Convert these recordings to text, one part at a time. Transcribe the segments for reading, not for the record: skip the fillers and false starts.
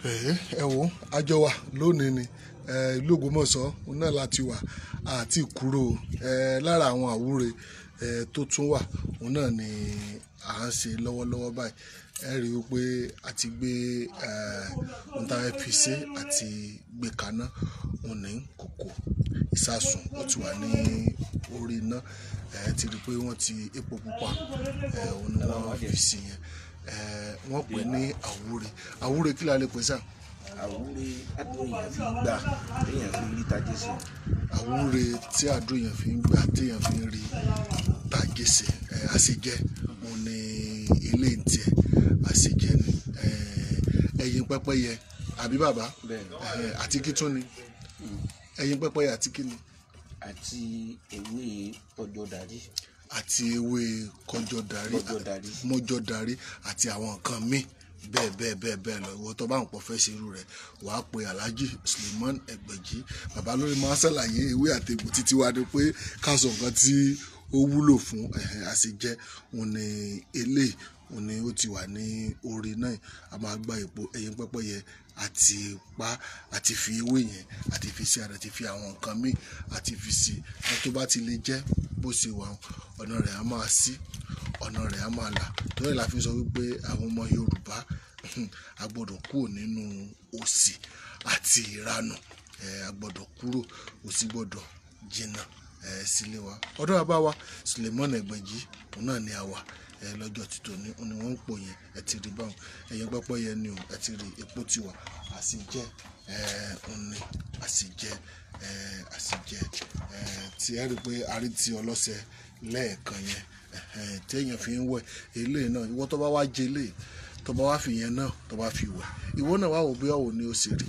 Ẹ wo àjọ wa lónìí ni ìlú Ògbómọ̀ṣọ́ náà láti wà àti kúrò. Lára àwọn àwúre tó tún wà òun náà ni à ń ṣe lọ́wọ́lọ́wọ́ báyìí. Ẹ rí i pé a ti gbé ohun tá a fi ṣe àti gbé kaná, òun ní kòkò ìsasùn ó ti wà ní orí iná. Ẹ ti rí i pé wọ́n ti epo pupa, òun ni wọ́n fi sí yẹn. Wọ́n pè ní àwúre. Àwúre kí la lè pè sá? Àwúre àdúrà èèyàn fi gbà téèyàn fi rí tajé ṣe. Àwúre tí àdúrà èèyàn fi ń gbà téèyàn fi ń rí tajé ṣe. Àṣejẹ òun ni ilé ń tiẹ̀, àṣejẹ ni ẹyin pẹ́pẹ́yẹ àbí bàbá? Àti kí tún ni ẹyin pẹ́pẹ́yẹ àti kí ni? Àti ewé ọjọ́ darí. Àti ewé kọjọ darí, mọ́jọ darí àti àwọn nǹkan míì bẹ́ẹ̀ bẹ́ẹ̀ bẹ́ẹ̀ bẹ́ẹ̀ lọ. Ìwọ tó bá ń pọ̀ fẹ́ ṣe irú rẹ̀, wàá pe Alhaji Suleiman Ẹgbẹ̀jì bàbá lórí máa ṣàlàyé ewé àtegbò títí wá ní pé ká sọ nǹkan tí ó wúlò fún àṣejẹ. Òun ni eléyìí, òun ni ó ti wà ní orí náà. A máa gba èpo ẹyin pẹ́pẹ́yẹ àti pa àti fi ewé yẹn àti fi sí ara àti fi àwọn nǹkan míì àti fi sí ẹ. Tó bá ti lè jẹ́ bó ṣe wà, ọ̀nà rẹ̀ á máa sí, ọ̀nà rẹ̀ á máa là. Torí la fi sọ wípé àwọn ọmọ Yorùbá a gbọ́dọ̀ kúrò nínú òṣì àti ìranù. A gbọ́dọ̀ kúrò, òṣì gbọ́dọ̀ jìnnà sílé wa. Ọ̀dọ̀ bàbá wa Suleiman Ẹgbẹ̀jì òun náà ni a wà lọ́jọ́ títò ní òun ni wọ́n ń pò yẹn. Ẹ ti rí báwọn ẹ̀yìn pẹ́pẹ́yẹ ni o, ẹ ti rí epo ti wà, àṣejẹ òun ni àṣejẹ, àṣejẹ tí ẹ rí pé a rí ti ọlọ́sẹ̀ lẹ́ẹ̀kan yẹn tí èèyàn fi ń wẹ̀ eléyìí náà. Ìwọ tó bá wá jẹ eléyìí, tó bá wá fi yẹn náà, tó bá fi wẹ̀, ìwọ náà wá wò bí ọ̀wọ̀ ni ó ṣe rí.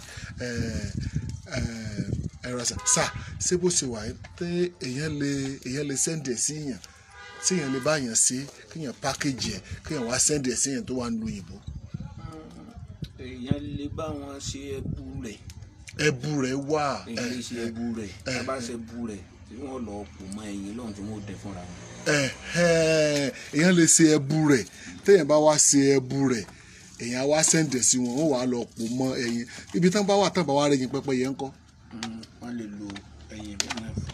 Ẹ̀rọ sà ṣé bó ṣe wà tí èèyàn lè sẹ́ndì ẹ̀ sí èèyàn, tí èèyàn lè bá èèyàn ṣe, kéèyàn pákéjì ẹ̀, kéèyàn wá sẹ́ndì ẹ̀ sí èèyàn tó wà nílùú òyìnbó? Èèyàn lè bá wọn ṣe ẹbu rẹ̀. Ẹbu rẹ̀ wà. Èèyàn lè ṣe ẹbu rẹ̀. Tá a bá ṣe ẹbu rẹ̀ tí wọ́n lọ pò mọ́ ẹyin lọ́hùn tí wọ́n dẹ fúnra wọn. Èèyàn lè ṣe ẹbu rẹ̀. Téèyàn bá wá ṣe ẹbu rẹ̀, èèyàn wá sẹ́ndì ẹ̀ sí wọn, wọ́n wàá lọ pò mọ́ ẹyin ibi tán bá wà. Tán bá wá rẹ̀ yín pẹ́pẹ́yẹ ńkọ́? Wọ́n lè lo ẹyin ìbílẹ̀ náà fún.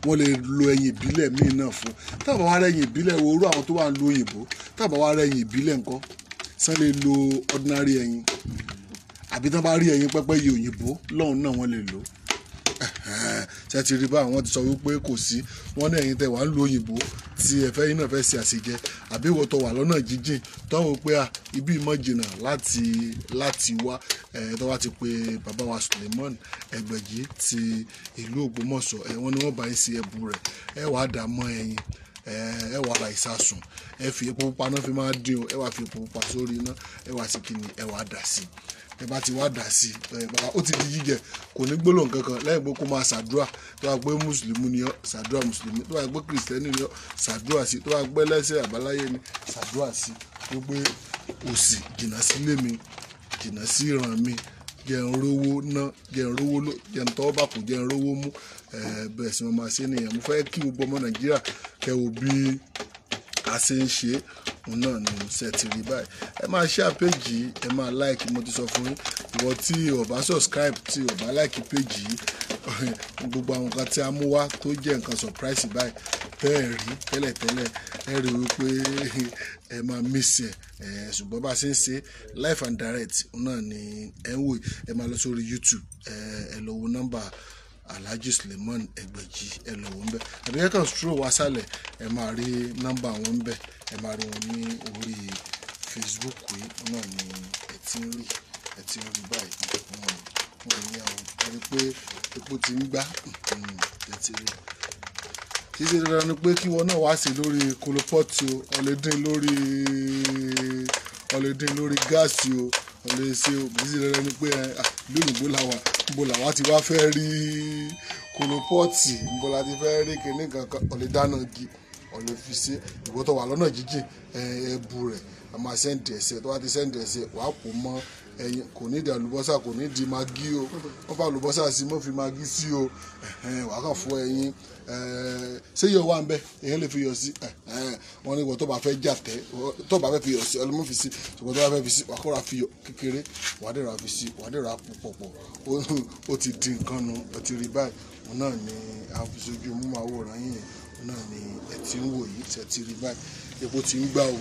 Wọ́n lè lo ẹyin ìbílẹ̀ míì náà fún. Táwọn wá rẹ̀yìn ìbílẹ̀ wo orú àwọn tó wà ń lo òyìnbó, táwọn wá rẹ̀yìn ìbílẹ̀ ńkọ́, sán lè lo ordinary ẹyin? Àbí tán bá rí ẹyin pẹ́pẹ́yẹ òyìnbó lọ́hùn náà wọ́n lè lò? Ṣe ti rí báwọn ti sọ wípé kò sí wọ́n ní ẹ̀yin tẹ́ wà ń lo òyìnbó tí ẹ̀fẹ́ yín náà fẹ́ ṣe àṣejẹ, àbí ìwọ tó wà lọ́nà jíjìn tọ́wọ́ pé à ibi ìmọ̀ jìnnà láti wá, tó wá ti pe bàbá wa Suleiman Ẹgbẹ̀jì ti ìlú Ògbómọ̀ṣọ́, wọ́n ní wọ́n bá yín ṣe ẹbu rẹ̀. Ẹ wàá dà mọ́ ẹyin, ẹ wàá ra ìsasùn, ẹ fi epo pupa náà fi máa dín o, ẹ wàá fi epo pupa sórí iná, ẹ wàá sí kíni, ẹ wàá dà sí. Ẹ bá ti wá dà sí ẹ bàbá, ó ti di jíjẹ. Kò ní gbólóhùn kankan lẹ́yìn pé kó máa ṣàdúrà. Tó bá gbé mùsùlùmí ni ọ́, ṣàdúrà mùsùlùmí. Tó bá gbé kìrìsìtẹ́nì ni ọ́, ṣàdúrà sí. Tó bá gbé lẹ́sẹ̀ àbáláyé ni, ṣàdúrà sí wípé òṣì jìnnà sílé mi, jìnnà sí ìran mi, jẹ́ n rówó ná, jẹ́ n rówó lò, jẹ́ n tọ́ bá kù, jẹ́ n rówó mú. Bẹ́ẹ̀ sì mo máa ṣe nìyẹn. Mo fẹ́ kí gbogbo ọmọ Nàìjíríà kẹ́ wo bí a ṣe ń ṣe òun náà ni ṣe ti rí báyìí. Ẹ máa share page yìí, ẹ máa like. Mo ti sọ fún yín, ìwọ tí o bá subscribe, tí o bá like page yìí, gbogbo àwọn nǹkan tí a mú wá tó jẹ́ nǹkan surprise báyìí tẹ́ ẹ̀ rí tẹ́lẹ̀tẹ́lẹ̀, ẹ rí wípé ẹ máa miss ẹ. Ṣùgbọ́n bá a ṣe ń ṣe live and direct náà ni ẹ ń wò. Ẹ máa lọ sórí YouTube, ẹ lọ wo nọ́mbà Alhaji Suleiman Ẹgbẹ̀jì, ẹ lọ wò ń bẹ, àbí ẹ kàn stroll wá sálẹ̀, ẹ máa rí nọ́mbà wọn ń bẹ. Ẹ máa rí wọn ní orí Facebook yìí náà ni ẹ ti ń rí, ẹ ti ń rí báyìí. Wọn ní àwọn ẹ rí pé epo ti ń gbá, ẹ ti rí. Kì í ṣe dandan ni pé kí wọn náà wá sí lórí kolopọ́ọ̀tì o, ọ lè dín lórí, ọ lè dín lórí gáàsì o, ọ lè ṣe o. Kì í ṣe dandan ni pé ìlú òyìnbó làwà, níbo làwa ti wá fẹ́ rí kolopọ́ọ̀tì, níbo la ti fẹ́ rí kinní kankan. Ọ lè dáná igi, ọ lè fi ṣe. Ìwọ tó wà lọ́nà jíjìn, ẹbu rẹ̀ a máa sẹ́ǹdì ẹ̀sẹ̀. Tó bá ti sẹ́ǹdì ẹ̀sẹ̀, wàá pò mọ́ Ẹyin kò ní di àlùbọ́sà, kò ní di magí o. Wọ́n fa àlùbọ́sà sí, mọ́ fi magí sí o. Wàá kàn fọ ẹyin. Ṣé yọ̀ wà ń bẹ̀? Èyàn lè fi yọ̀ sí. Wọ́n ní ìwọ tó bá fẹ́ jàtẹ́, tó bá fẹ́ fi yọ̀ sí, ọlọ́mọ fi sí. Ṣùgbọ́n tó bá fẹ́ fi sí, wàá kóra fi yọ̀ kékeré, wàá dẹ̀ ra fi sí, wàá dẹ̀ ra pọ̀pọ̀. Ó ti di nǹkan nu, ó ti rí báyìí. Òun náà ni a fi sójú mú àwòrán yìí. Òun náà ni ẹ ti ń wò yìí, ṣe ti rí báyìí. Epo ti ń gbà o,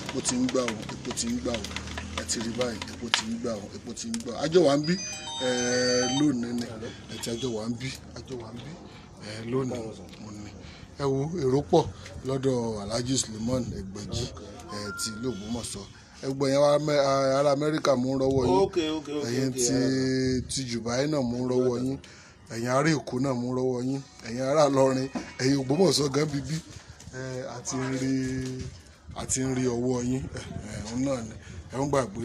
epo ti ń gbà o, epo ti ń gbà o. Ẹ ti rí báyìí, epo ti ń gbà o, epo ti ń gbà o. Àjọ wa ń bí lónìí ni. Ẹ ti àjọ wa ń bí, àjọ wa ń bí lónìí òní. Ẹ wo èrò pọ̀ lọ́dọ̀ Alhaji Suleiman Ẹgbẹ̀jì ti ìlú Ògbómọ̀ṣọ́. Ẹgbẹ́ yẹn ará Amẹ́ríkà mú ń rọ́wọ́ yín, ẹ̀yin ti Dubai náà mú ń rọ́wọ́ yín, ẹ̀yin ará Èkó náà mú ń rọ́wọ́ yín, ẹ̀yin ará Ìlọrin, ẹ̀yin Ògbómọ̀ṣọ́ gan bíbí àti ń rí ọwọ́ yín. Òun náà ni ẹ ń gbàgbé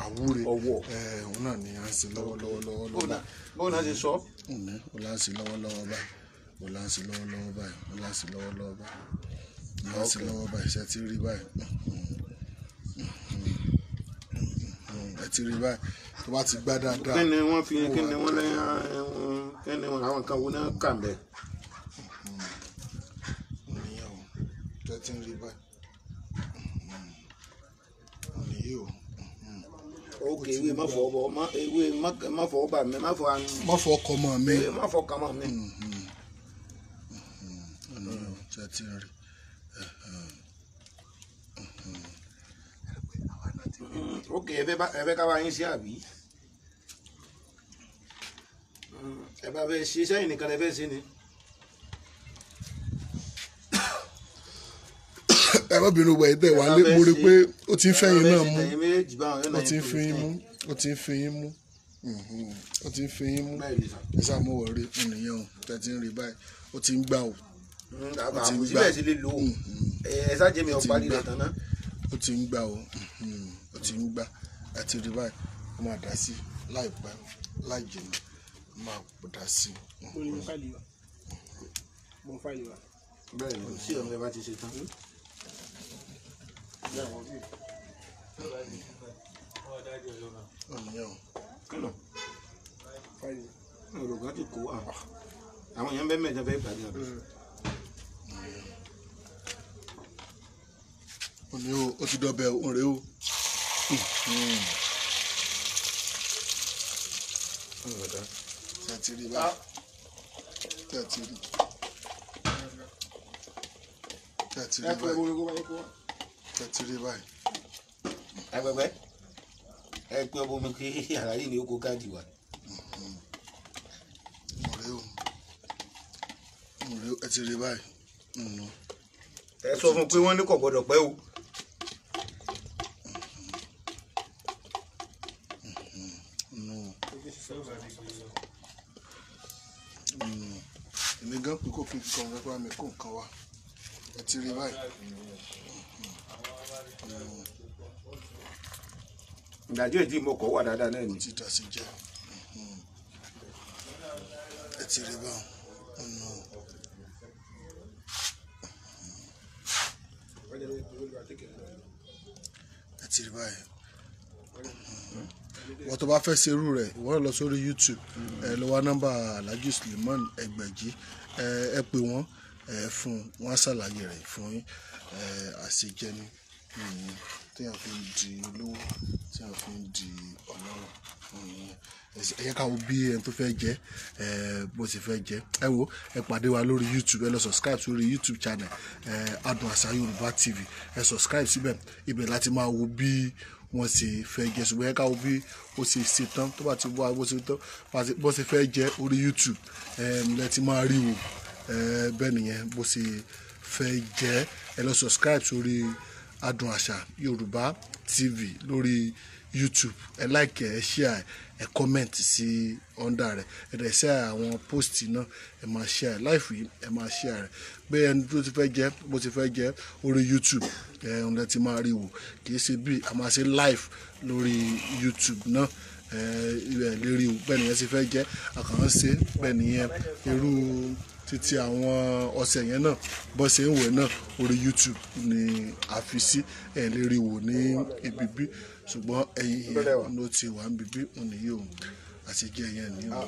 àwúre. Òun náà ni à ń ṣe lọ́wọ́lọ́wọ́ lọ́wọ́. Bóun náà ṣe sọ. Òun là ń ṣe lọ́wọ́lọ́wọ́ báyìí. Ó là ń ṣe lọ́wọ́lọ́wọ́ báyìí. Ó là ń ṣe lọ́wọ́lọ́wọ́ báyìí. Ó là ń ṣe lọ́wọ́ báyìí. Ṣé ti rí báyìí? Ẹ ti rí báyìí. Tó bá ti gbá dáadáa. Kí ni wọ́n fi kí ni wọ́n lẹ́yìn kí ni àwọn nǹkan wo náà kà ń bẹ̀? Nìyẹn o. Ṣé ti ń rí báyìí? Nìyí o. Ok, ewé má fọ ọbọ, ewé má fọ ọba mi, má fọ àrùn. Má fọ ọkọ mọ mi. Má fọ ọkọ mọ mi. Ṣé ti ń rí? Ok, ẹ fẹ́ ká bá yín ṣe àbí? Ẹ bá fẹ́ ṣe sẹ́yìn nìkan ẹ fẹ́ ṣe ni. Ẹ má bínú wẹ̀ dẹ̀ wálé, mo rí pé ó ti ń fẹ́yìn náà mú. Ó ti ń fi yín mú. Ó ti ń fi yín mú. Ó ti ń fi yín mú. Ẹ sáà mọ̀ wọ̀ rí nìyẹn o. Tẹ́ ti ń rí báyìí. Ó ti ń gbà o. Ó ti ń gbà. Síbẹ̀ sí lè lò ó. Ẹ ṣáà mi ò parí rẹ̀ tán ná. Ó ti ń gbà o. Ó ti ń gbà. Ẹ ti rí báyìí. Ó máa dá sí láìpẹ́ láì jìnnà. Ó máa dá sí. Mo ní fáìlì wa. Mo fáìlì wa. Bẹ́ẹ̀ ni, sí ọ̀nà ẹ bá ti ṣe tán. Olùkọ́ ti kó àwọn èèyàn bẹ́ẹ̀ mẹ́jọ fẹ́ gbàdúrà bí. Òní o, ó ti dọbẹ̀ òun rèé o. Ṣé ẹ ti rí báyìí? Ṣé ẹ ti rí? Ṣé ẹ ti rí báyìí? Ṣé ẹ ti rí báyìí? Agbẹgbẹ ẹ pé ọmọ mi kí àlàyé ni ó kó káàdì wa. Ọ̀rẹ́ o, ọ̀rẹ́ o, ẹ ti rí báyìí. Ẹ sọ fún pé wọ́n ní kò gbọ́dọ̀ pẹ́ o. Èmi gan pé kò fi nǹkan rẹ pé àmì kò nǹkan wa. Ẹ ti rí báyìí. Ìdájọ́ ìdí mo kọ̀ wà dáadáa náà ni. Ó ti dà sí jẹ́. Ẹ ti rí báwọn. Ẹ ti rí báyìí. Wọ́n tó bá fẹ́ ṣerú rẹ̀, ìwọ lọ sórí YouTube. Ẹ lọ wá nọ́mbà Alhaji Suleiman Ẹgbẹ̀jì. Ẹ pè wọ́n, ẹ fún wọn á ṣàlàyé rẹ̀ fún yín. Àṣejẹ ni téèyàn fi ń di olówó, téèyàn fi ń di ọlọ́rọ̀. Ẹ yẹ ká wo bí ẹni tó fẹ́ jẹ bó ṣe fẹ́ jẹ. Ẹ wo, ẹ pàdé wa lórí YouTube. Ẹ lọ subscribe sórí YouTube channel Adùn Àṣà Yorùbá TV. Ẹ subscribe síbẹ̀, ibẹ̀ láti máa wo bí wọ́n ṣe fẹ́ jẹ. Ṣùgbọ́n ẹ ká wo bí ó ṣe ṣe tán, tó bá ti wá bó ṣe tán, bó ṣe fẹ́ jẹ orí YouTube lẹ ti máa rí wò. Bẹ́ẹ̀ nìyẹn bó ṣe fẹ́ jẹ. Ẹ lọ subscribe sórí Adùn Àṣà Yorùbá TV lórí YouTube. Ẹ like, ẹ share, ẹ comment sí under rẹ̀. Ẹ dẹ̀ share àwọn post náà, ẹ máa share live yìí, ẹ máa share rẹ̀. Bí ẹni tó ti fẹ́ jẹ bó ti fẹ́ jẹ orí YouTube, ẹ ń lẹ ti máa rí wò. Kì í ṣe bí a máa ṣe live lórí YouTube náà. Ẹ lè rí wò bẹ́ẹ̀ nìyẹn ti fẹ́ jẹ. Àkàn ń ṣe bẹ́ẹ̀ nìyẹn irú Títí àwọn ọṣẹ yẹn náà bọ́ ṣe ń wẹ̀ náà, orí YouTube ni a fi sí, ẹ̀ lè rí wò ní ibi bí, ṣùgbọ́n ẹyin yẹn ló ti wà níbi bí òun nìyí o. Àṣejẹ yẹn ní o,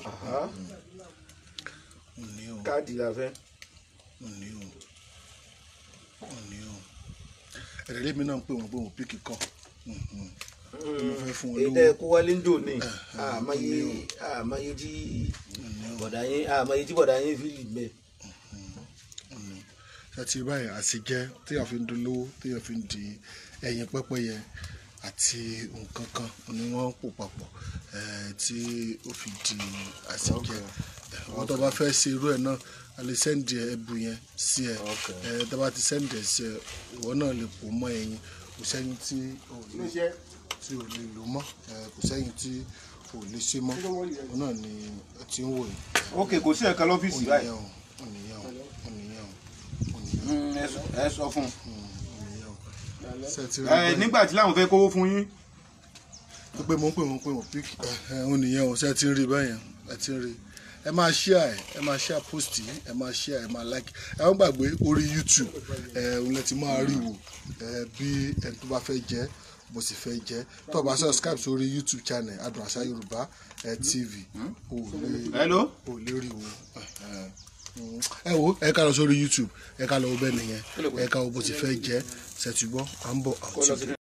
òun ní o. Káàdì la fẹ́. Òun ní o, òun ní o. Ẹ̀rẹ̀lẹ́ mi náà ń pè wọ́n pé wọ́n pick call. Mo fẹ́ fún wọn Èyí lówó. tẹ́ kó wálé ń dò ní àmọye tí bọ̀dà yín, àmọye tí bọ̀dà yín fi lì mẹ́. Ṣe báyìí, àṣejẹ téèyàn fi ń dolówó, téèyàn fi ń di ẹyin pẹ́pẹ́yẹ àti nǹkan kan ni wọ́n pò papọ̀ tí ó fi di àṣejẹ. Wọ́n tó bá fẹ́ ṣe irú ẹ̀ náà, a lè send ẹ̀bù yẹn sí ẹ. Tó bá ti send ẹ̀ sí ẹ, ìwọ náà lè pò mọ́ ẹyin. Kò sẹ́ni tí ò lè lò mọ́, kò sẹ́ni tí ò lè ṣe mọ́. Òun náà ni ẹ ti ń wò yìí. Ok, kò sí ẹ̀ka lọ́fíìsì báyìí. Òun nìyẹn o, òun nìyẹn o, òun nìyẹn o. Ẹ sọ fún un. Ẹ Nígbà tí láwọn fẹ́ kówó fún yín. Pé mo ń pè wọ́n, pé wọ́n pick. Òun nìyẹn o. Ṣe ti ń rí báyẹn? Ẹ ti ń rí. Ẹ máa share, ẹ máa share post yìí, ẹ máa share, ẹ máa like. Ẹ má gbàgbé orí YouTube ẹ òun lẹ ti máa rí wò. Ẹ bí ẹni tó bá fẹ́ jẹ́ bó sì fẹ́ jẹ́, tó o bá subscribe sórí YouTube channel Adùn Àṣà Yorùbá ẹ TV, o lè Hello. o lè rí wò. Ẹ wo, ẹ ká lọ sórí YouTube, ẹ ká lọ wo bẹ́ẹ̀ nìyẹn, ẹ ká wo bó ti fẹ́ jẹ́. Ṣètìgbọ́, à ń bọ̀ àti.